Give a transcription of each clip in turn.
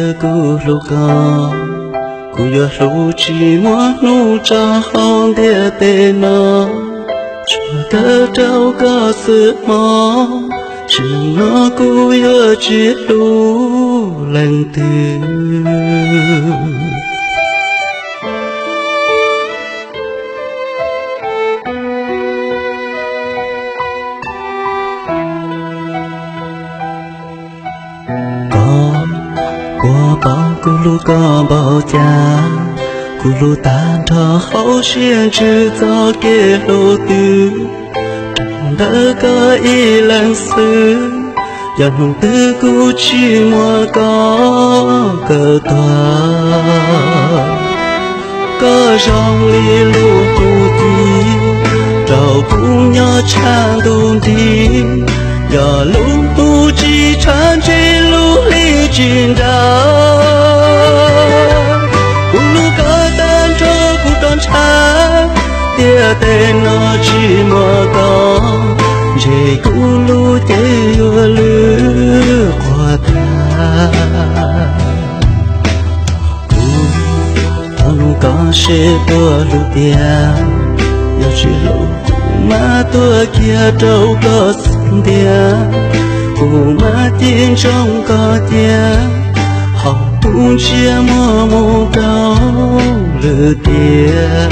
Kuv hlub koj, kuv yuav hlub tsis muaj hnub tso hauv ntiaj teb no, tsuas kawm rau koj xwb hmo, tsim no kuv yuav tsis hlub leej twg. Koj puas paub kuv hlub koj npaum cas, kuv hlub tag nrho hauv siab ntsws txoj kev hlub twg, rau ntawm koj ib leeg xwb, yog hnub twg kuv tsis muaj koj kawm tuag. Koj zoo li lub hwj chim rau kuv nyob tshaj ntuj nti, yog lub hwj chim tshav ntseg lub hli tsis nrau. Kuv hlub koj tag nrho kuv rov ntshaw, ntiaj teb no tsis muaj koj, ntshe kuv lub cev yuav lwj quas tag. Kuv thov nug koj seb puas hlub tiag, yog tsis hlub kuv mam tuag kiag rau koj xub ntiag, kuv mam cim ntsoov koj cia, ho kuv ntsiab muag mus rau lwm tiag.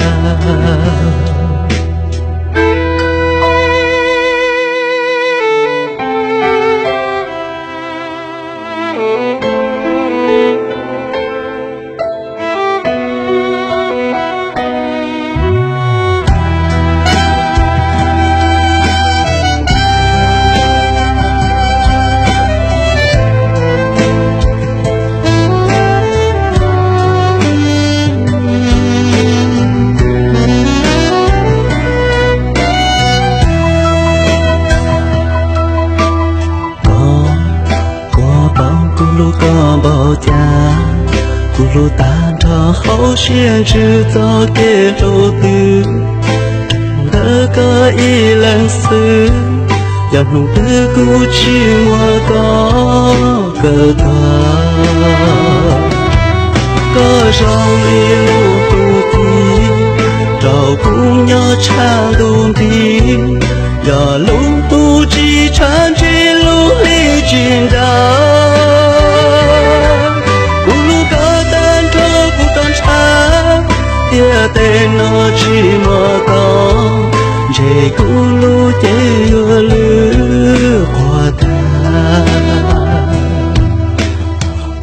Koj puas paub kuv hlub koj npaum cas, kuv hlub tag nrho hauv siab ntsws txoj kev hlub twg, ntawm koj ib leeg xwb, yog hnub twg kuv tsis muaj koj kawm tuag. Koj zoo li lub hwj chim rau kuv nyob tshaj ntuj nti, yog lub hwj chim tshav ntseg lub hli tsis nrau. Kuv hlub koj tag nrho kuv rov ntshaw, ntiaj teb no tsis muaj koj, ntshe kuv lub cev yuav lwj quas tag.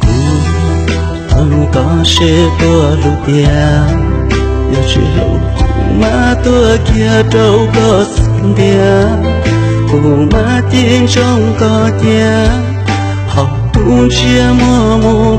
Kuv thov nug koj seb puas hlub tiag, yog tsis hlub kuv mam tuag kiag rau koj xub ntiag, kuv mam cim ntsoov koj cia, ho kuv ntsiab muag mus